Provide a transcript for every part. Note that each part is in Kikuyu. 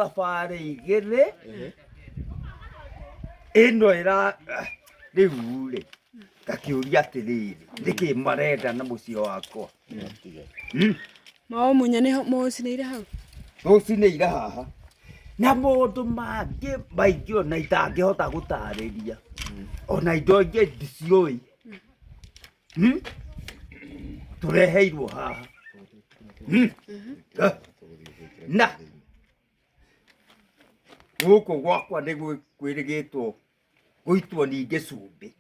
Thabarĩ igĩrĩ ĩno ĩra rĩu rĩ ngakĩũria atĩrĩrĩ nĩkĩ marenda na mũciĩ wakwa? Maũmunya nĩho maũcinĩire hau? Tũcinĩire haha na maũndũ mangĩ maingĩ ona itangĩhota gũtarĩria ona indo ingĩ ndiciũĩ. Tũreheirwo haha. Na gũkũ gwakwa nĩ kwĩrĩgĩtwo gũitwo ningĩ cumbĩ.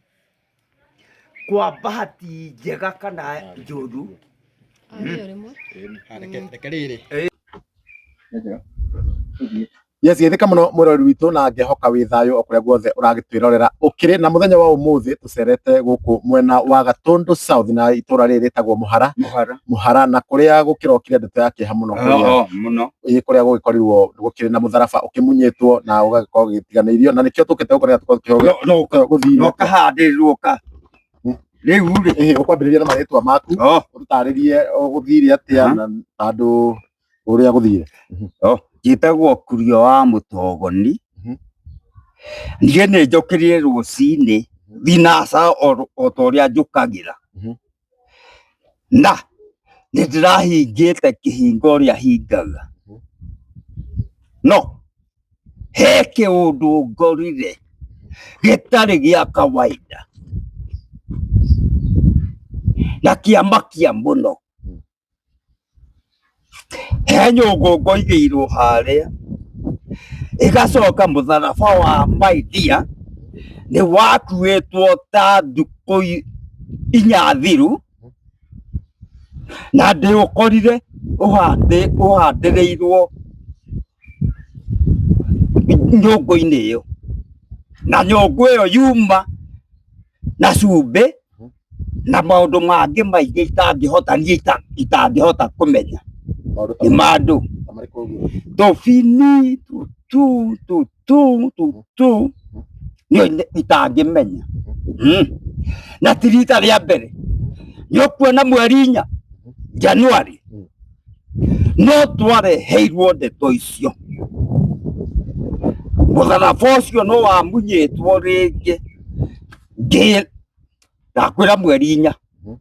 Kwa bahati njega kana njũru. Reke rĩrĩ. Yes, geithĩka mũno mwĩroreri witũ na ngehoka wĩ thayũ o kũrĩa guothe ũragĩtwĩrorera ũkĩrĩ na mũthenya wa ũmũthĩ tũcerete gũkũ mwena wa Gatũndũ South na itũra rĩrĩ rĩtagwo Mũhara. Mũhara. Mũhara na kũrĩa gũkĩrokire ndeto ya kĩeha mũno kũrĩa Oh, mũno. Ĩ, kũrĩa gũgĩkorirwo gũkĩrĩ na mũtharaba ũkĩmunyĩtwo na ũgagĩkorwo ũgĩtiganĩirio na nĩkĩo tũkĩte gũkũ nĩgetha tũkorwo tũkĩheo No, no, gũthire no kahandĩrĩrwo ka. Rĩu rĩ. Ĩhĩ, ũkwambĩrĩria na marĩtwa maku Oh. ũtũtarĩrie gũthire atĩa Aha. na handũ ũrĩa gũthire. Oh, njĩtagwo Kurio wa Mũtogoni. Niĩ nĩ njũkĩrire rũcinĩ thinaca o ta ũrĩa njũkagĩra. Na nĩ ndĩrahingĩte kĩhingo ũrĩa hingaga. No he kĩũndũ ngorire gĩtarĩ gĩa kawaida na kĩamakia mũno. He nyũngũ ngoigĩirwo harĩa, ĩgacoka mũtharaba wa maidia nĩ wakuĩtwo ta thikũ inya thiru, na ndĩũkorire ũhandĩrĩirwo nyũngũ-inĩ ĩyo, na nyũngũ ĩyo yuma na cumbĩ na maũndũ mangĩ maingĩ itangĩhota niĩ itangĩhota kũmenya. Maũndũ ta Nĩ ma andũ. ta marĩkũ ũguo? Tũbini tũtũ tũtũ tũtũ nĩyo itangĩmenya. Na ti rita rĩa mbere nĩ ũkuona mweri inya January no twareheirwo ndeto icio. Mũtharaba ũcio no wamunyĩtwo rĩngĩ ngĩ ndakwĩra mweri inya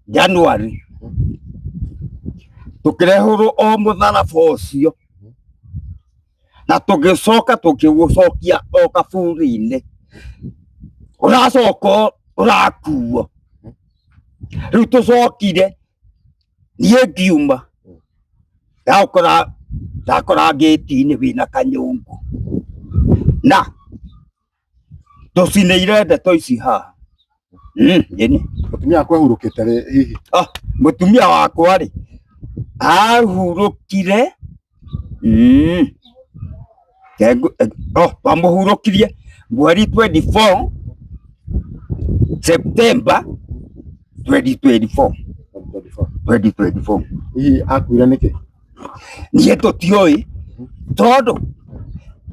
January tũkĩrehũrwo o mũtharaba ũcio na tũgĩcoka tũkĩũcokia o kaburi-inĩ ũracoka ũrakuo rĩu tũcokire niĩ ngiuma ndakora ndakora ngĩti-inĩ wĩna kanyũngũ na tũcinĩire ndeto ici haha. Ĩni. Mũtumia waku ahurũkĩte rĩ hihi? Ah, mũtumia wakwa rĩ ahurũkire oh, twamũhurũkirie mweri 24 September 2024. 2024. Hihi akuire nĩkĩ? Niĩ tũtiũĩ tondũ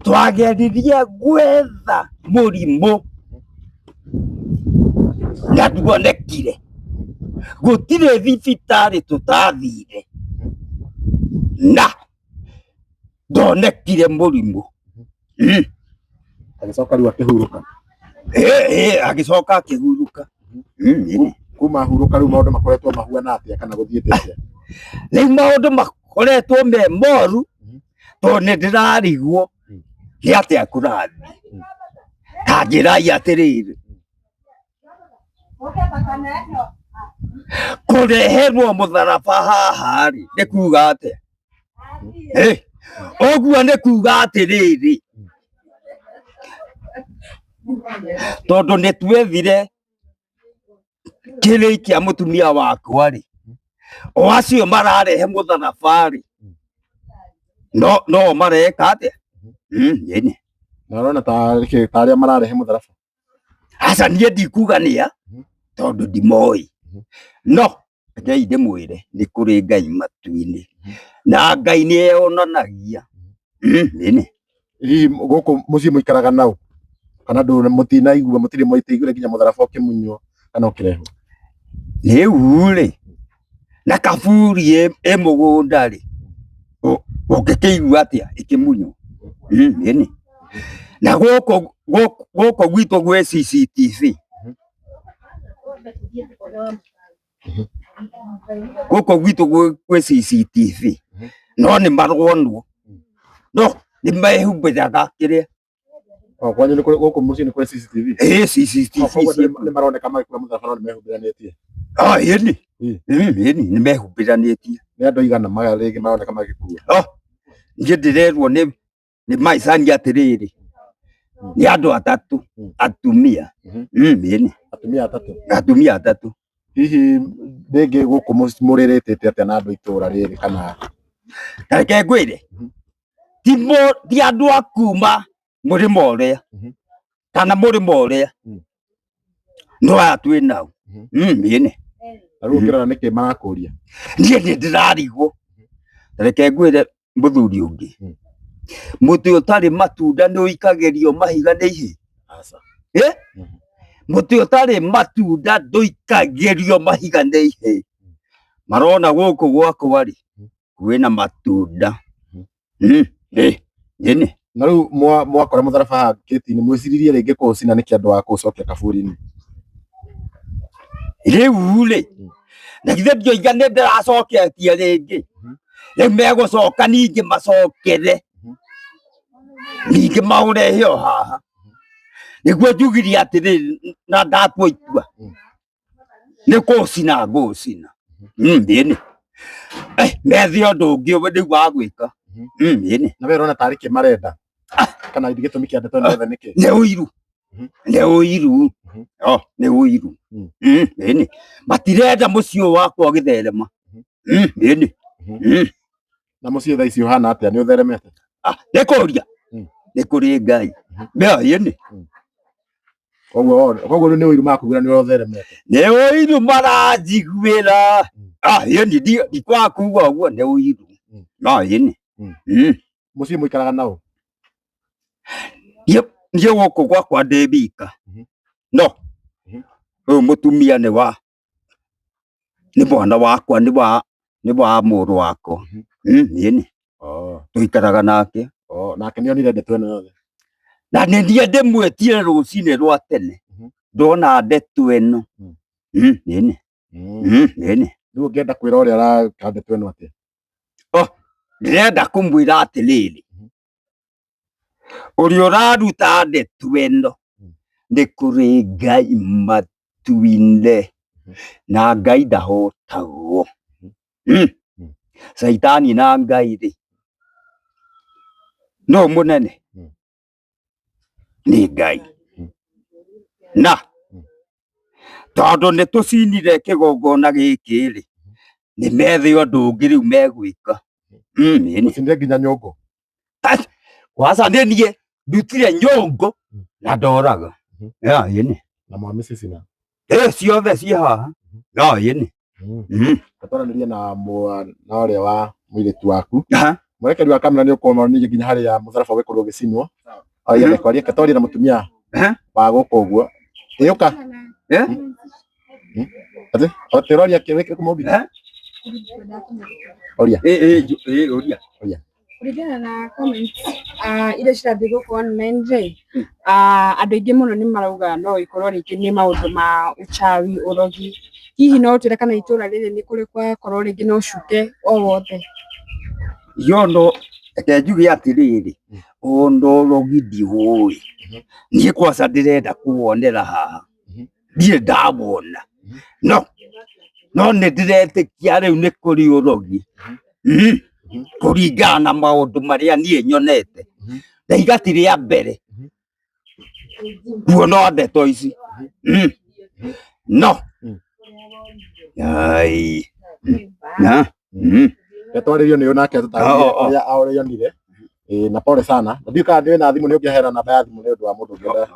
twageririe gwetha mũrimũ na nduonekire. Gũtirĩ thibitarĩ tũtathire na ndonekire mũrimũ. Agĩcoka rĩu akĩhurũka. Ĩ, agĩcoka akĩhurũka. Kuma ahurũka rĩu maũndũ makoretwo mahuana atĩa kana gũthiĩte atĩa? Rĩu maũndũ makoretwo me moru tondũ nĩ ndĩrarigwo nĩ atĩa kũrathiĩ. Ta njĩrai atĩrĩrĩ, kũreherwo mũtharaba haha rĩ nĩ kuga atĩa? Eh, ũguo nĩ kuga atĩrĩrĩ, tondũ nĩ twethire kĩrĩi kĩa mũtumia wakwa rĩ, o acio mararehe mũtharaba rĩ, no no mareka atĩa? Ĩni. Na ũrona ta ta arĩa mararehe mũtharaba? Aca niĩ ndikuga nĩa tondũ ndimoĩ, no rekei ndĩmwĩre nĩ kũrĩ Ngai matu-inĩ na Ngai nĩ eyonanagia. Ĩni. Hihi gũkũ mũciĩ mũikaraga naũ? Kana ndũ mũtinaigua mũtirĩ mwaiguire nginya mũtharaba ũkĩmunywo kana ũkĩrehwo? Rĩu rĩ, na kaburi ĩ mũgũnda rĩ, ũngĩkĩigua atĩa ĩkĩmunywo? Ĩni. Na gũkũ gũkũ gwitũ gwĩ CCTV. Gũkũ gwitũ gwĩ CCTV. No nĩ maronwo. No nĩ mehumbĩraga kĩrĩa. O kwanyu nĩ kũrĩ gũkũ mũciĩ nĩ kũrĩ CCTV? Ĩĩ, CCTV. O koguo nĩ maroneka magĩkua mũtharaba no nĩ mehumbĩranĩtie. Ah, ĩni. Ĩni, nĩ mehumbĩranĩtie. Nĩ andũ aigana rĩngĩ maroneka magĩkua? Oh, niĩ ndĩrerwo nĩ nĩ maicani atĩrĩrĩ, nĩ andũ atatũ atumia. Ĩni. Atumia atatũ? Atumia atatũ. Hihi rĩngĩ gũkũ mũrĩrĩtĩte atĩa na andũ a itũũra rĩrĩ kana? Ta reke ngwĩre, ti andũ a kuma mũrĩmo ũrĩa kana mũrĩmo ũrĩa no aya twĩ nao. Ĩni. Na rĩu ũkĩrora nĩkĩ marakũria? Niĩ nĩ ndĩrarigwo. Reke ngwĩre mũthuri ũngĩ, mũtĩ ũtarĩ matunda nĩ ũikagĩrio mahiga nĩ ihĩĩ? Aca. Eh? Mũtĩ ũtarĩ matunda ndũikagĩrio mahiga nĩ ihĩĩ. Marona gũkũ gwakwa rĩ, kwĩna matunda. Ĩni. Na rĩu mwakora mũtharaba haha gĩti-inĩ mwĩciririe rĩngĩ kũũcina nĩkĩ andũ a kũũcokia kaburi-inĩ? Rĩu rĩ, na githĩ ndioiga nĩ ndĩracoketie rĩngĩ? Rĩu megũcoka ningĩ macokere ningĩ maũrehe o haha. Nĩguo njugire atĩrĩrĩ na ndatua itua nĩ kũũcina ngũũcina. Ĩni. Methe ũndũ ũngĩ rĩu wa gwĩka. Ĩni. Na we ũrona tarĩ kĩ marenda? Kana gĩtũmi kĩa ndeto ĩno yothe nĩ kĩ? Nĩ ũiru. Nĩ ũiru. Oh, nĩ ũiru. Ĩni. Matirenda mũciĩ ũyũ wakwa ũgĩtherema. Ĩni. Na mũciĩ thaa ici ũhana atĩa? Nĩ ũtheremete? Ah, nĩ kũria. Nĩ kũrĩ Ngai. Ĩni. Koguo koguo rĩu nĩ ũiru makugira nĩ ũtheremete. Nĩ ũiru maranjiguĩra. Ah, ĩni ndikwaga kuga ũguo nĩ ũiru. No ĩni. Mũciĩ mũikaraga nao? Niĩ gũkũ gwakwa ndĩ wika. No ũyũ mũtumia nĩ wa nĩ mwana wakwa nĩ wa nĩ wa mũrũ wakwa. Ĩni. Tũikaraga nake. Nake nĩ onire ndeto ĩno yothe? Na nĩ niĩ ndĩmwĩtire rũcinĩ rwa tene ndona ndeto ĩno. Ĩni. Ĩni. Rĩu ũngĩenda kwĩra ũrĩa areka ndeto ĩno atĩa? Oh, ndĩrenda kũmwĩra atĩrĩrĩ, ũrĩa ũraruta ndeto ĩno nĩ kũrĩ Ngai matu-inĩ na Ngai ndahotagwo. Caitani na Ngai rĩ, no mũnene nĩ Ngai. Na tondũ nĩ tũcinire kĩgongona gĩkĩ rĩ, nĩ methe ũndũ ũngĩ rĩu megwĩka. Ĩni. Mũcinire nginya nyũngũ? Kwanza nĩ niĩ ndutire nyũngũ na ndoraga. Ya, ĩni. Na mwamĩcicina? Ĩ, ciothe ciĩ haha. Ya, ĩni. Twaranĩrie na mwana ũrĩa wa mũirĩtu waku. Mwerekeri wa kamera nĩ ũkũmona nginya harĩa mũtharaba ũgĩkorwo ũgĩcinwo. Oya kwaria twarie na mũtumia wa gũkũ ũguo. Ĩũka. Atĩ atĩ ũroria kĩ wĩkĩre kũmũmbi? Oria. Ĩ, ũria. Oria. Kũringana na comments iria cirathiĩ gũkũ online rĩ, andũ aingĩ mũno nĩ marauga no ĩkorwo rĩngĩ nĩ maũndũ ma uchawi, ũrogi. Hihi no ũtwĩre kana itũra rĩrĩ nĩ kũrĩ gwakorwo rĩngĩ na ũcuke o wothe? Yono, reke njuge atĩrĩrĩ, ona ũrogi ndiũĩ. Niĩ kwanza ndĩrenda kũwonera haha. Ndirĩ ndawona. No, no nĩ ndĩretĩkia rĩu nĩ kũrĩ ũrogi. Kũringana na maũndũ marĩa niĩ nyonete. Ndaiga ti rĩa mbere kuona ndeto ici. No. Ai. Na. Twarĩrio nĩ ũyũ nake atũtarĩrie ũrĩa ũrĩa onire. Na pole sana. Na ndiũĩ kana ndĩ na thimũ nĩ ũngĩheana namba ya thimũ nĩ ũndũ wa mũndũ ũngĩenda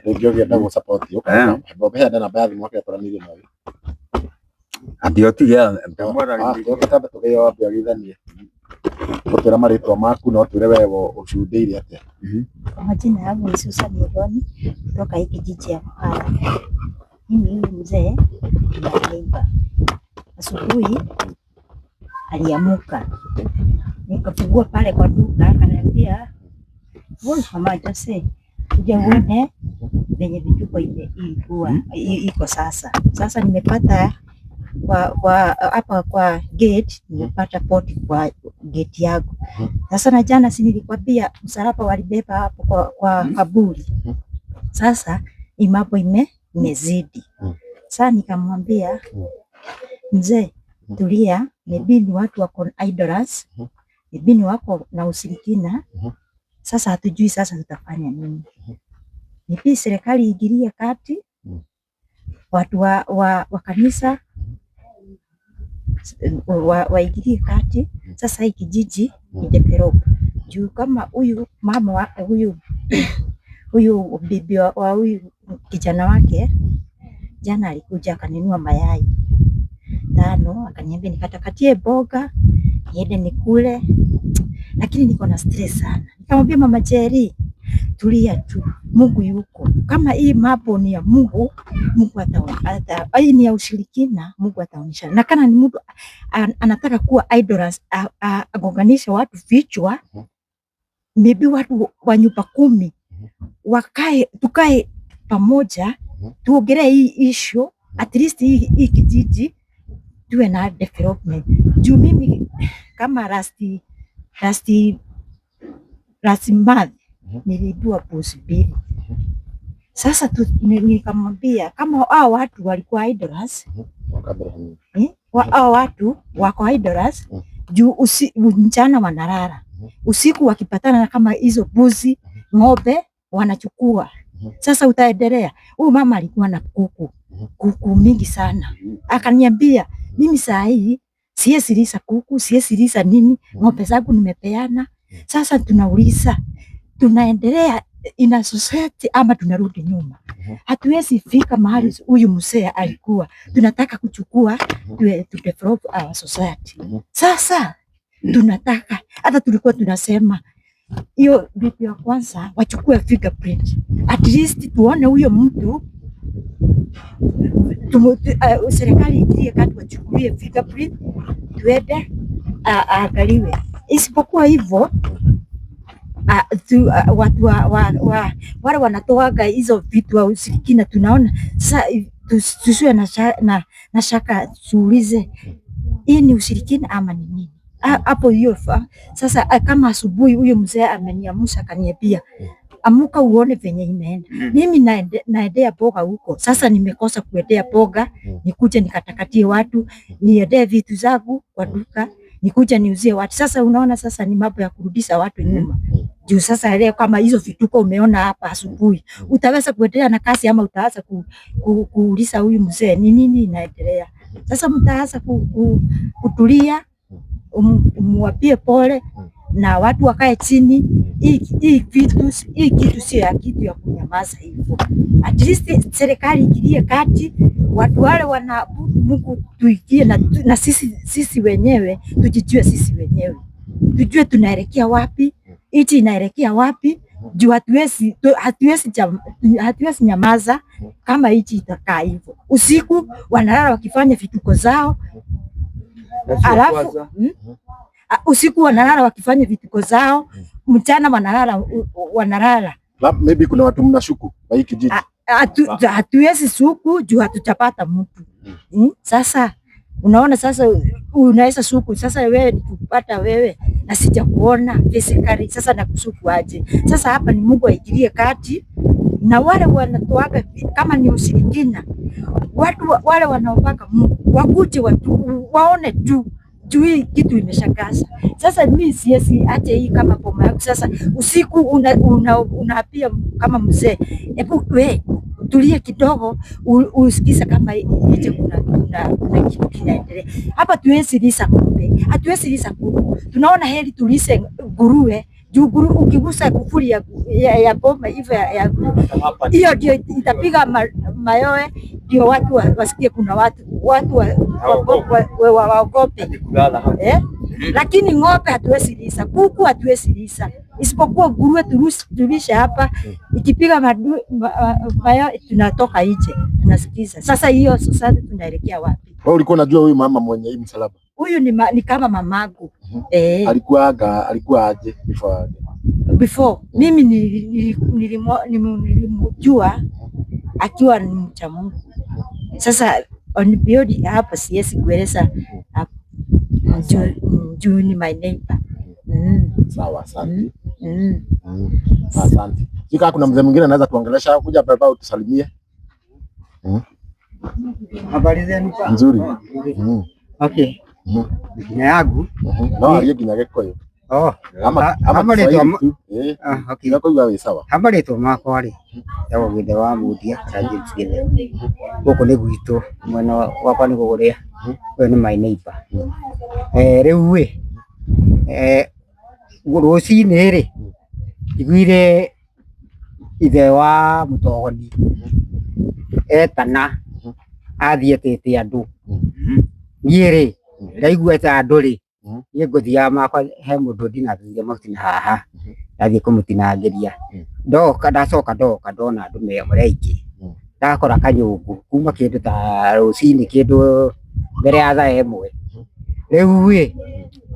rĩngĩ ũngĩenda gũ support ũngĩheana namba ya thimũ akĩatwaranĩrie nawe. Ambe ũtige Tambe tũgĩo ambe ũgeithanie. Ũtwĩra marĩtwa maku na ũtwĩre we ũcundĩire atĩa. Kwa majina yangu ni Susan Muthoni kutoka hii kijiji ya Muhara. Mimi huyu mzee ni neighbor. Asubuhi aliamuka, nikafungua pale kwa duka, akaniambia Mama Jose, kuja uone venye vituko ilikuwa iko sasa. Sasa nimepata kwa hapa kwa gate, nimepata poti kwa gate yangu. Sasa na jana si nilikwambia msalaba walibeba hapo kwa kaburi. Sasa imapo imezidi. Sasa nikamwambia mzee, tulia, maybe ni watu wako idlers, maybe ni wako na ushirikina. Sasa hatujui sasa tutafanya nini. Maybe serikali ingilie kati, watu wa kanisa waingilie kati. Sasa hii kijiji ni develop juu kama huyu mama wa huyu bibi wa huyu kijana wake jana alikuja akanunua mayai 5, akaniambia nikatakatie mboga niende nikule, lakini niko na stress sana. Nikamwambia Mama Jerry, tulia tu, Mungu yuko. Kama hii mambo ni ya Mungu, Mungu ataona. Hii ni ya ushirikina, Mungu ataonyesha. Na kana ni mtu anataka kuwa idlers, agonganisha watu vichwa, maybe watu wa nyumba 10 wakae, tukae pamoja, tuongelee hii issue, at least hii kijiji tuwe na development. Juu mimi kama last month niliibua mbuzi 2. Sasa nikamwambia kama hao watu walikuwa idlers, hao watu wako idlers juu mchana wanalala, usiku wakipatana na kama hizo mbuzi ng'ombe wanachukua. Sasa utaendelea. Huyu mama alikuwa na kuku mingi sana. Akaniambia mimi saa hii siwezi lisha kuku, siwezi lisha nini, ng'ombe zangu nimepeana. Sasa tunauliza, tunaendelea ina society ama tunarudi nyuma? Hatuwezi fika mahali huyu mzee alikuwa. Tunataka kuchukua tu develop our society. Sasa tunataka, hata tulikuwa tunasema hiyo vitu ya kwanza wachukue fingerprint, at least tuone huyo mtu. Serikali ingilie kati, wachukulie fingerprint, tuende aangaliwe. Isipokuwa hivyo watu wale wanatoaga hizo vitu wa ushirikina, tunaona sasa tusiwe na shaka, tuulize hii ni ushirikina ama ni nini? Hapo hiyo sasa, kama asubuhi huyo mzee ameniamsha akaniambia amuka uone venye imeenda. Mimi naendea boga huko. Sasa nimekosa kuendea boga, nikuje nikatakatie watu, niendee vitu zangu kwa duka, nikuje niuzie watu. Sasa unaona sasa ni mambo ya kurudisha watu nyuma. Juu sasa leo kama hizo vituko umeona hapa asubuhi, utaweza kuendelea na kazi ama utaanza kuuliza huyu mzee ni nini inaendelea? Sasa mtaanza kutulia, umuapie pole na watu wakae chini. Hii kitu sio ya kitu ya kunyamaza hivyo. At least serikali ingilie kati, watu wale wanaabudu Mungu tuingie na sisi wenyewe tujijue sisi wenyewe. Tujue tunaelekea wapi, nchi inaelekea wapi. Juu hatuwezi nyamaza kama nchi itakaa hivyo. Usiku wanalala wakifanya vituko zao. Alafu usiku wanalala wakifanya vituko zao, mchana wanalala. Maybe kuna watu mnashuku kwa hii kijiji. Hatuwezi shuku juu hatujapata mtu. Sasa unaona, sasa unaweza shuku. Sasa wewe nikupata wewe na sijakuona physically, sasa nakushuku aje? Sasa hapa ni Mungu aingilie kati, na wale wanatoaga kama ni ushirikina, watu wale wanaopaka Mungu wakuje watu waone tu juu hii kitu imeshangaza. Sasa mimi siwezi acha hii kama boma yangu. Sasa usiku unaapia kama mzee, hebu we tulie kidogo, usikize kama nje kuna kitu kinaendelea. Hapa tuwezi lisa ng'ombe, hatuwezi lisa kuku. Tunaona heri tulise nguruwe, juu nguruwe ukigusa kufuri ya boma hivyo ya hiyo ndio itapiga mayowe, ndio watu wasikie kuna watu waogope. Lakini ng'ombe hatuwezi lisa, kuku hatuwezi lisa, isipokuwa nguruwe tulishe hapa, ikipiga mayowe tunatoka nje tunasikiza. Sasa hiyo sasa tunaelekea wapi? Wewe ulikuwa unajua huyu mama mwenye hii msalaba? Huyu ni kama mamangu. Alikuwa aje before aje? Before mimi nilimjua akiwa ni mcha Mungu. Sasa on beyond hapo siwezi kueleza hapo. Juu ni my neighbor. Sawa, asante. Asante. Sio kama kuna mzee mwingine anaweza tuongelesha, kuja baba utusalimie. Habari zenu? Nzuri. Okay. Jina yangu No arie nginya Gĩkũyũ. Oh, Ama ama rĩtwa Kiswahili tu. Eh. Ah, okay. Kũigua wĩ sawa. Hama rĩtwa makwa rĩ etagwo Gĩthe wa Mundia kana James Gĩthe. Gũkũ nĩ gwitũ, mwena wakwa nĩ kũrĩa. Ũyũ nĩ my neighbor. Eh, rĩu ĩ rũcinĩ rĩ njiguire ithe wa mũtogoni etana athiĩ etĩte andũ. Niĩ rĩ ndaigua eta andũ rĩ niĩ ngũthiaga makwa he mũndũ ndinangĩria mahuti na haha ndathiĩ kũmũtinangĩria. Ndoka ndacoka ndoka ndona andũ marĩ aingĩ, ndakora kanyũngũ kuma kĩndũ ta rũcinĩ kĩndũ mbere ya thaa 1. Rĩu ĩ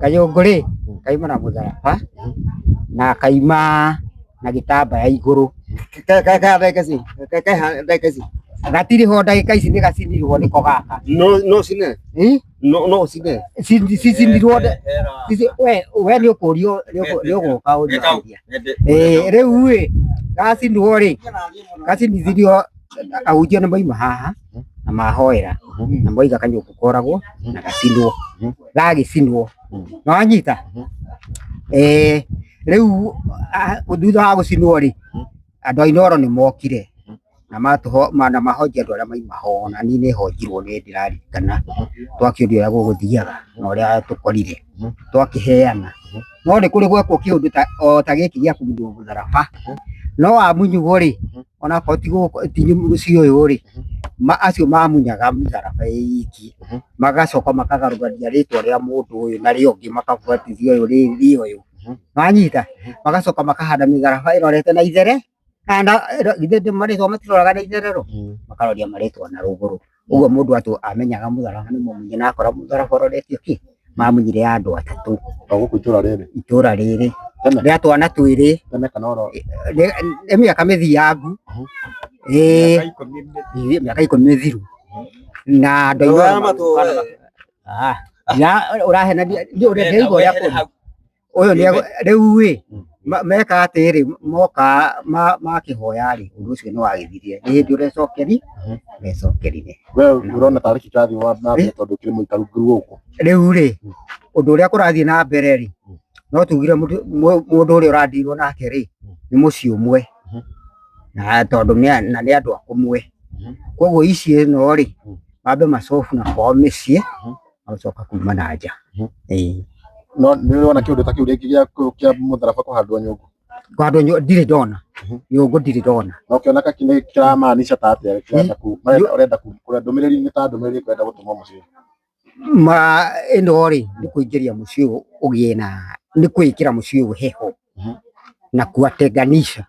kanyũngũ rĩ kaima na mũtharaba na kaima na gĩtambaya igũrũ. Gatirĩ ho ndagĩka ici nĩ gacinirwo nĩko gaka. No cine. Ĩ? No cine. Cicinirwo we nĩ ũkũrio nĩ ũgũka ũnjĩtie. Rĩu ĩ gacinirwo rĩ gacinithirio ahunjia nĩ maima haha na mahoera na moiga kanyũngũ koragwo na gacinwo gagĩcinwo nĩ wanyita. Rĩu thutha wa gũcinwo rĩ andũ a Inooro nĩ mokire na na mahonjia andũ arĩa maima ho, na niĩ nĩ honjirwo nĩ ndĩraririkana twakĩũria ũrĩa gũgũthiaga na ũrĩa tũkorire twakĩheana. No nĩ kũrĩ gwekwo kĩũndũ o ta gĩkĩ gĩa kũmunywo mũtharaba, no wamunywo rĩ onakorwo ti gũkũ ti mũciĩ ũyũ rĩ acio mamunyaga mĩtharaba ĩ iki magacoka makagarũrania rĩtwa rĩa mũndũ ũyũ na rĩa ũngĩ makabuatithia ũyũ rĩ ũyũ wanyita, magacoka makahanda mĩtharaba ĩrorete na ithere kana githĩ marĩtwa matiroraga na itherero, makaroria marĩtwa na rũgũrũ. Ũguo mũndũ atũ amenyaga mũtharaba nĩ mũmunye na akora mũtharaba ũroretio kĩ mamunyire andũ atatũ. O gũkũ itũra rĩrĩ. Itũra rĩrĩ rĩa twana twĩrĩ. Tene kana oro nĩ mĩaka mĩthiangu. Mĩaka 10 mĩthiru. Na andũ aingĩ ũrahenania ndĩraigua ũrĩa ũyũ rĩu ĩ meka atĩrĩ moka makĩhoya rĩ ũndũ ũcio nĩ wagĩthirire nĩ hĩndĩ ũrecokerire. We ũrona tarĩ kĩ kĩrathiĩ na mbere tondũ ũkĩrĩ mũikaru gũkũ? Rĩu rĩ ũndũ ũrĩa kũrathiĩ na mbere rĩ no tugire mũndũ ũrĩa ũrandirwo nake rĩ nĩ mũciĩ ũmwe na tondũ na nĩ andũ a kũmwe, koguo ici ĩno rĩ mambe macobu na kwao mĩciĩ magacoka kuma na nja. No nĩ ũrona kĩũndũ ta kĩu rĩngĩ kĩa mũtharaba kũhandwo nyũngũ? Kũhandwo nyũngũ ndirĩ ndona nyũngũ ndirĩ ndona. No ũkĩona kĩramaanisha ta atĩa kĩrenda ũrenda ndũmĩrĩri nĩ ta ndũmĩrĩri ĩkwenda gũtũmwo mũciĩ? Ma ĩno rĩ nĩ kũingĩria mũciĩ ũyũ ũgĩe na nĩ kwĩkĩra mũciĩ ũyũ heho na kuwatenganisha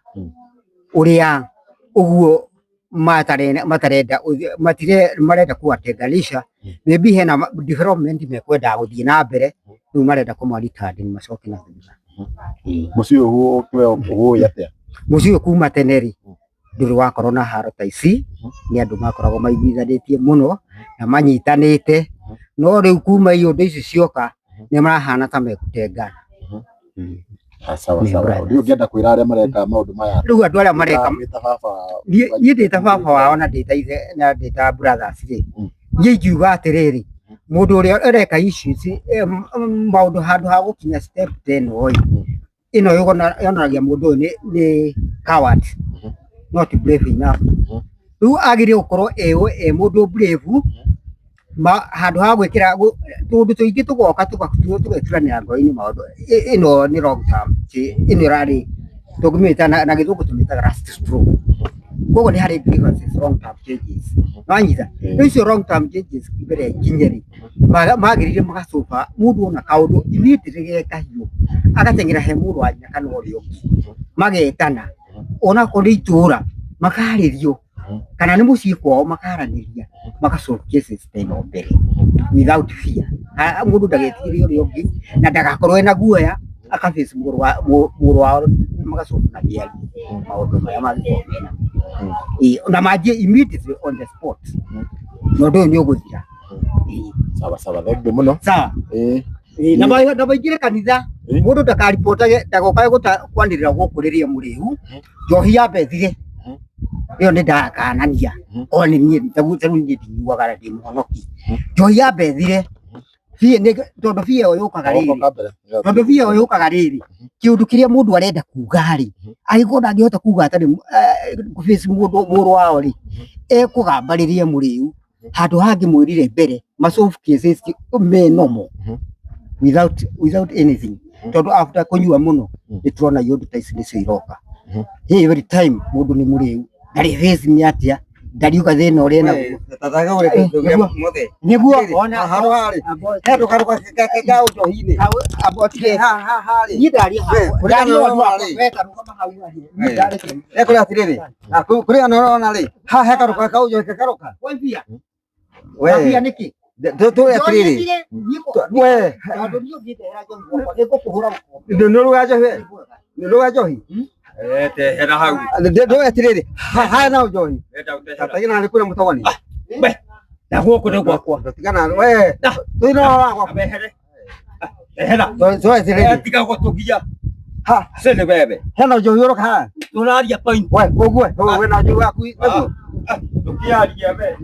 ũrĩa ũguo matarenda marenda kuwatenganisha maybe hena development mekwendaga gũthiĩ na mbere rĩu marenda kũmaritandi macoke na thutha. Mũciĩ ũyũ ũĩ atĩa? Mũciĩ ũyũ kuma tene rĩ ndũrĩ wakorwo na haro ta ici, nĩ andũ makoragwo maiguithanĩtie mũno na manyitanĩte, no rĩu kuma iũndũ ici cioka nĩ marahana ta mekũtengana. Sawa sawa. Rĩu ũngĩenda kwĩra arĩa mareka maũndũ maya? Rĩu andũ arĩa mareka niĩ ndĩ ta baba wao na ndĩ ta ithe na ndĩ ta brothers rĩ, niĩ ingiuga atĩrĩrĩ mũndũ ũrĩa ũreka issues maũndũ handũ ha gũkinya step ta ĩno ĩ ĩno yonanagia mũndũ ũyũ nĩ coward not brave enough. Rĩu agĩrĩire gũkorwo e mũndũ brave handũ ha gwĩkĩra tũũndũ tũingĩ tũgoka tũgeturanĩra ngoro-inĩ maũndũ ĩno nĩ long term ĩno ĩrarĩ tũngĩmĩta na gĩthũngũ tũmĩtaga last straw. Koguo nĩ harĩ grievances long term changes wanyita. Rĩu icio long term changes mbere ikinye rĩ magĩrĩire magacoka mũndũ ona kaũndũ immediately ge kahiũ agateng'era he mũrũ wa nyina kana ũrĩa ũngĩ magetana onakorwo nĩ itũra makarĩrio kana nĩ mũciĩ kwao makaranĩria maka solve cases ta ĩno mbere without fear. Mũndũ ndagetigĩre ũrĩa ũngĩ na ndagakorwo ena guoya Akaface mũrũ wa mũrũ wao magacoka na mĩario maũndũ marĩa mangĩkorwo mena. Ĩĩ, na manjie immediately on the spot. Na ũndũ ũyũ nĩ ũgũthira. Ĩĩ. Sawa sawa, thank you mũno. Sawa. Ĩĩ. Ĩĩ, na na maingĩre kanitha. Mũndũ ndakaripotage, ndagokage kwanĩrĩra gũkũ rĩrĩa mũrĩu njohi yambe ĩthire. Ĩyo nĩ ndakanania o nĩ niĩ tarĩu niĩ ndinyuaga na ndĩ mũhonoki. Njohi yambe ĩthire biũ tondũ biũ ĩyo yũkaga rĩrĩ, tondũ biũ ĩyo yũkaga rĩrĩ, kĩũndũ kĩrĩa mũndũ arenda kuga rĩ, angĩkorwo ndangĩhota kuga atarĩ kũ face mũndũ mũrũ wao rĩ, ekũgamba rĩrĩa mũrĩu handũ hangĩmwĩrire mbere ma solve cases me normal without anything, tondũ after kũnyua mũno nĩ tũrona iũndũ ta ici nĩcio iroka. Every time mũndũ nĩ mũrĩu ndarĩ face nĩ atĩa, ndariuga thĩna ũrĩa enaguo. Nĩguo ona niĩ ndaria ndaria ũndũ wakwa, we ta rũgama hau arie. Niĩ ndarĩkia. Ekũrĩa atĩrĩrĩ, kũrĩa na ũrona rĩ, haha he karuka kau njohi karuka. Waibia. We. Wambia nĩkĩ? Tũĩ atĩrĩrĩ, we Tondũ niĩ ũngĩndehera njohi gwakwa nĩngũkũhũra gĩkombe. Nĩ ũruga njohi, nĩ ũruga njohi. Tehera hau. Ndũĩ atĩrĩrĩ, haha na njohi. Tatigana nĩ kwĩna mũtogani. We. Na gũkũ nĩ gwakwa. Tigana we. Tũina wakwa. Wehere. Ehera. Tũĩ atĩrĩrĩ. Tiga gũtũgia. Ha, Sene wewe. Hena njohi ũroka haha. Tũraria point. We, ũguo, we na njohi waku nĩguo. Tũkĩaria we.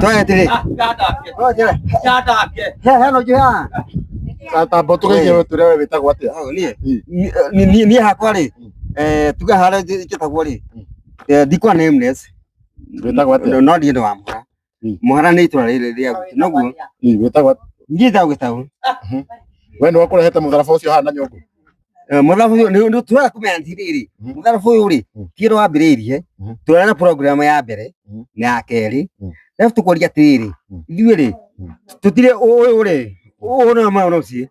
Tũĩ atĩrĩrĩ. Yandake. Tũĩ atĩrĩrĩ. Yandake. Hena njohi haha. Tamba tũgeithie twĩre we wĩtagwo atĩa. Niĩ niĩ hakwa rĩ, tuge harĩa njĩtagwo rĩ, ndikwa nameless. Wĩtagwo atĩa? No niĩ nĩ wa Mũhara. Mũhara nĩ itũra rĩrĩ rĩa gwitũ noguo. Wĩtagwo atĩa? Niĩ njĩtagwo Gĩtaũ. We nĩwe ũkũrehete mũtharaba ũcio haha na nyũngũ? Mũtharaba ũyũ nĩ tũrenda kũmenya atĩrĩrĩ, mũtharaba ũyũ rĩ, ti ũrĩa wambĩrĩirie, tũrarĩ na program ya mbere na ya kerĩ, rĩu tũkoria atĩrĩrĩ, ithuĩ rĩ, tũtirĩ ũyũ rĩ, ũyũ nĩ wa mũciĩ,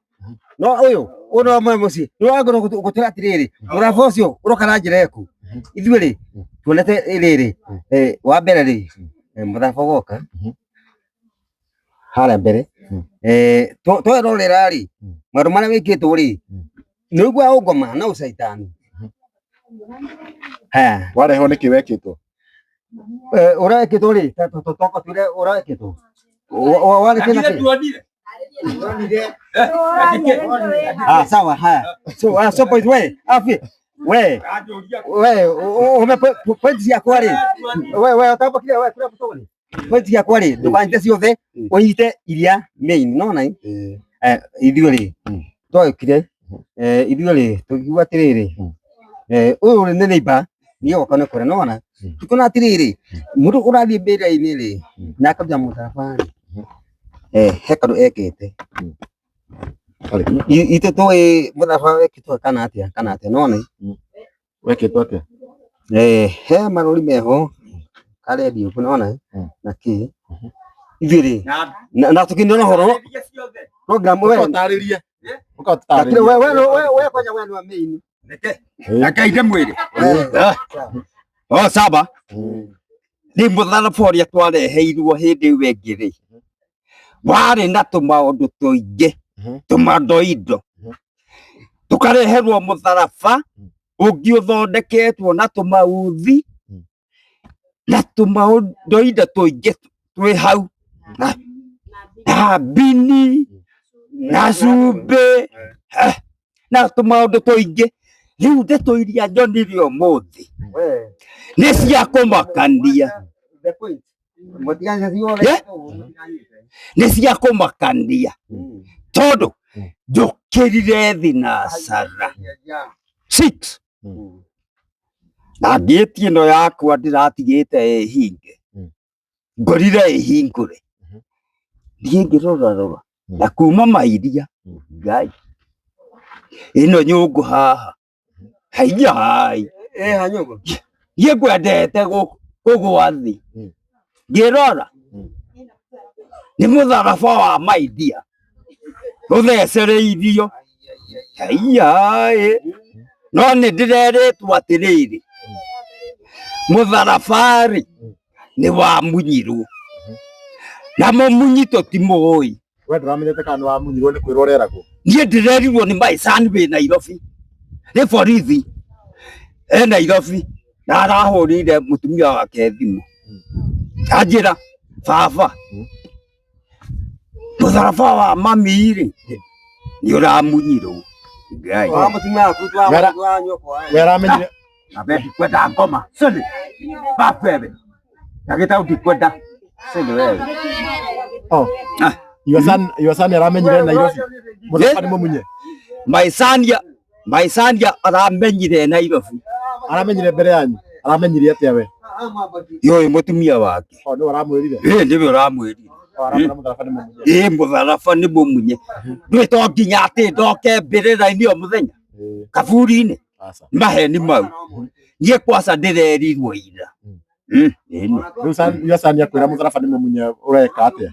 no ũyũ ũyũ nĩ wa mũciĩ, nĩ wagĩrĩirwo gũtwĩra atĩrĩrĩ, mũtharaba ũcio ũroka na njĩra ĩrĩkũ? Ithuĩ rĩ, tuonete rĩrĩ, wa mbere rĩ, mũtharaba ũgoka harĩa mbere, twerorera rĩ, maũndũ marĩa wĩkĩtwo rĩ, nĩ ũiguaga ũngoma na ũcaitani. Haya. Warehwo nĩkĩ wekĩtwo? Ũrĩa wekĩtwo rĩ, toka twĩre ũrĩa wekĩtwo. Warĩ kĩna kĩ? Ah, sawa, haya. So, so point we, afi. We, we, ume point ciakwa rĩ. We, we, ũtambũkire we, kũrĩa mũtũgũrĩ. Point ciakwa rĩ, ndũkanyite ciothe, ũnyite iria main, nona? Ithuĩ rĩ, twagĩũkire, ithuĩ rĩ, tũkiuga atĩrĩrĩ, ũyũ rĩ nĩ neighbor, niĩ gwakwa nĩ kũrĩa, nĩwona? Tũkĩona atĩrĩrĩ, mũndũ ũrathiĩ mbĩrĩra-inĩ rĩ, na akaruta mũtharaba rĩ, he kaũndũ ekĩte. Itũ tũĩ mũtharaba wekĩtwo kana atĩa, kana atĩa, nĩwona? Wekĩtwo atĩa? He marũri meho, karendio ũguo, nĩwona? Na kĩ. Ithuĩ rĩ, na tũkĩnena ũhoro, program we. Ũkatarĩrie. Ũkatarĩrie. We, we, we, we, kwanja we nĩ wa main. Reke ndĩmwĩre. O saba. Rĩ mũtharaba ũrĩa twareheirwo hĩndĩ ĩyo ĩngĩ rĩ, warĩ na tũmaũndũ tũingĩ, tũmandoindo. Tũkareherwo mũtharaba ũngĩ ũthondeketwo na tũmauthi na tũmaũndoindo tũingĩ twĩ hau, na mbini na cumbĩ na tũmaũndũ tũingĩ. Rĩu ndeto iria nyonire ũmũthĩ nĩ cia kũmakania, nĩ cia kũmakania, tondũ njũkĩrire thinacara 6 na ngĩti ĩno yakwa ndĩratigĩte ĩhinge, ngorire ĩhingũre, thiĩ ngĩrora rora na kuma mairia Ngai ĩno nyũngũ haha haiya niĩ ngwendete kũgwa thĩ ngĩrora nĩ mũtharaba wa mairia ũthecereirio haiya no nĩ ndĩrerĩtwo atĩrĩrĩ mũtharaba rĩ nĩ wamunyirwo na mũmunyi tũtimũĩ. We ndũramenyete kana nĩwamunyirwo nĩ kwĩrwo ũreragwo. Niĩ ndĩrerirwo nĩ my son wĩ Nairobi, nĩ borithi e Nairobi, na arahũrĩire mũtumia wake thimũ anjĩra, baba, mũtharaba wa mami rĩ nĩ ũramunyirwo. Ngai. We aramenyire Abe ndikwenda ngoma. Sende. Babebe. Ndagĩta ndikwenda. Sende wewe. Oh. Ah. Your son, your son aramenyire Nairobi. Mũtharaba nĩ mũmunye. My son ya my son ya aramenyire Nairobi. Aramenyire mbere yanyu. Aramenyire atĩa we? Yũĩ mũtumia wake. Oh, nĩwe ũramwĩrire. Ĩ nĩwe ũramwĩrire. Oh, aramwĩra mũtharaba nĩ mũmunye. Ĩ mũtharaba nĩ mũmunye. Ndũĩ to nginya atĩ ndoke mbĩrĩra-inĩ o mũthenya Ĩĩ, kaburi-inĩ. aca. Nĩ maheni mau. Niĩ kwaca ndĩrerirwo ira. Ĩni. Rĩu son, your son akwĩra mũtharaba nĩ mũmunye ũreka atĩa?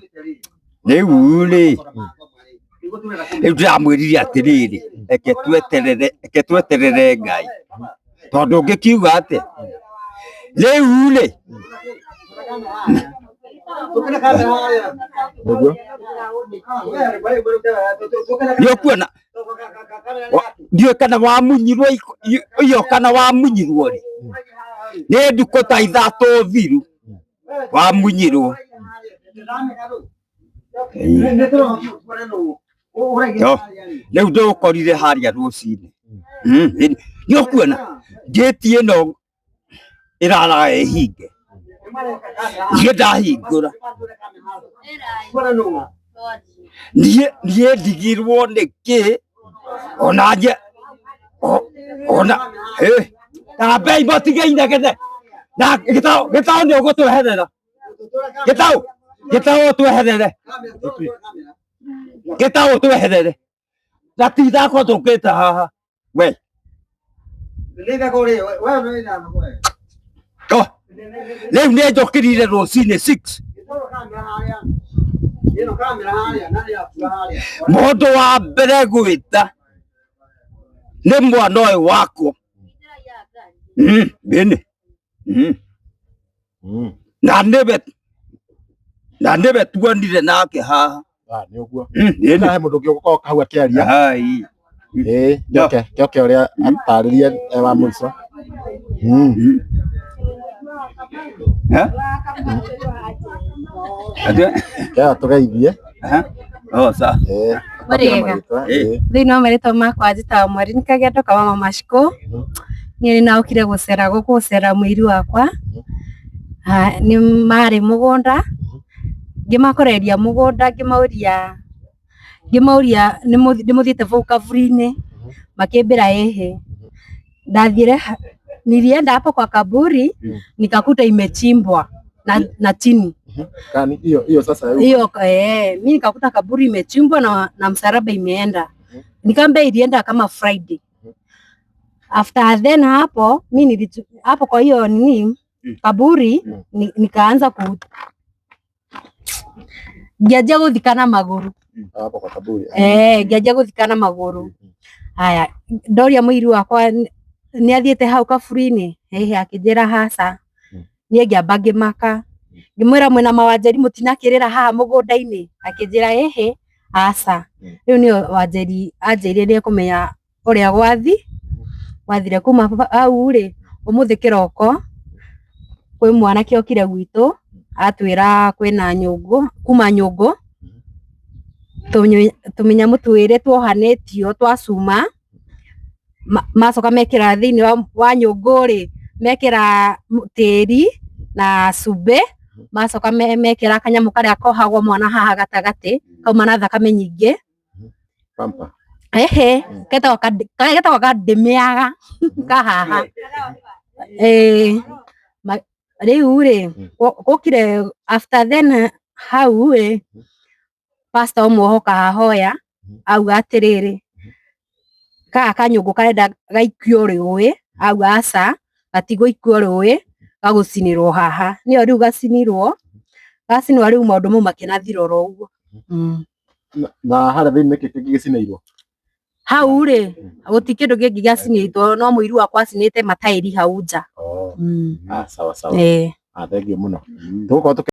Rĩu rĩ rĩu ndĩramwĩrire atĩrĩrĩ, reke tweterere, reke tweterere Ngai, tondũ ũngĩkiuga atĩa rĩu rĩ Nĩguo. Nĩ ũkuona ndiũĩ kana wamunyirwo iyo kana wamunyirwo rĩ, nĩ ndukũ ta ithatũ thiru wamunyirwo. Yo, rĩu ndũkorire harĩa rũcinĩ. Nĩ ũkuona ngĩti ĩno ĩraraga ĩhinge, niĩ ndahingũra, niĩ niĩ ndigirwo nĩ kĩ ona nje ona ĩ tambei mũtige inegene na gĩtaũ gĩtaũ nĩ ũgũtweherera gĩtaũ gĩtaũ ũtweherere gĩtaũ ũtweherere na ti ithako tũkĩte haha we. Oh, rĩu nĩ njũkĩrire rũcinĩ 6 mũndũ wa mbere gwĩta nĩ mwana ũyũ wakwa. Bĩnĩ. Na nĩwe na nĩwe tuonire nake haha. Ah, nĩ ũguo. Ĩni. Na he mũndũ ũngĩ ũgũkorwo hau akĩaria. Hai. Ĩĩ, kĩoke, kĩoke ũrĩa atarĩrie e wa mũico. Eh? Atĩ? Kĩoya tũgeithie. Aha. Oh, sawa. Ĩĩ. Mũrĩega. Ĩĩ. Thĩinĩ wa marĩtwa makwa njĩtagwo Maureen Kagendo kama Mama Shiko. Niĩ nĩ ndaũkire gũcera gũkũ gũcera mũiri wakwa. Ah, nĩ marĩ mũgũnda ngĩmakoreria mũgũnda ngĩmauria ngĩmauria nĩ mũthiĩte vau kaburi-inĩ, makĩmbĩra ĩhĩ. Ndathire nilienda hapo kwa kaburi nikakuta imechimbwa na chini. Kani hiyo hiyo sasa hiyo. Hiyo mi nikakuta kaburi imechimbwa na msalaba imeenda. Nikaambia ilienda kama Friday. After then hapo mi nilichu, hapo kwa hiyo nini kaburi nikaanza ku ngianjia guthikana maguru. Hapo kwa kaburi. Ngianjia guthikana maguru. Haya, ndoria muiri wakwa nĩ athiĩte hau kaburi-inĩ, ĩhĩ akĩnjĩra haca. Niĩ ngĩamba ngĩmaka, ngĩmwĩra mwĩna mawanjeri mũtinakĩrĩra haha mũgũnda-inĩ, akĩnjĩra ĩhĩ aca. Rĩu nĩyo wanjeri anjĩrire nĩ ekũmenya ũrĩa gwathire kuma hau rĩ, ũmũthĩ kĩroko kwĩ mwanake okire gwitũ atwĩra kwĩna nyũngũ, kuma nyũngũ tũmĩnyamũ twĩrĩ tuohanĩtio twa cuma, macoka mekĩra thĩinĩ wa nyũngũ rĩ, mekĩra tĩri na cumbĩ, macoka mekĩra kanyamũ karĩa kohagwo mwana haha gatagatĩ, kauma na thakame nyingĩ. Pampa. Ehe, getagwo kandĩmĩaga kahaha. Ĩĩ, rĩu rĩ, gũkire after then hau rĩ, pastor ũmwe oka ahoya, auga atĩrĩrĩ, gaka kanyũngũ karenda gaikio rũĩ, auga aca, gatigũikio rũĩ, gagũcinĩrwo haha. Nĩyo rĩu gacinirwo, gacinwo rĩu maũndũ mau makĩnathira oro ũguo. Na harĩa thĩinĩ nĩkĩ kĩngĩ gĩcinĩirwo? Hau rĩ, gũtirĩ kĩndũ kĩngĩ gĩacinĩtwo, no mũiru wakwa acinĩte mataĩri hau nja. Oh. Ah, sawa sawa. Ĩĩ. Ah, thank you mũno. Tũgũkorwo.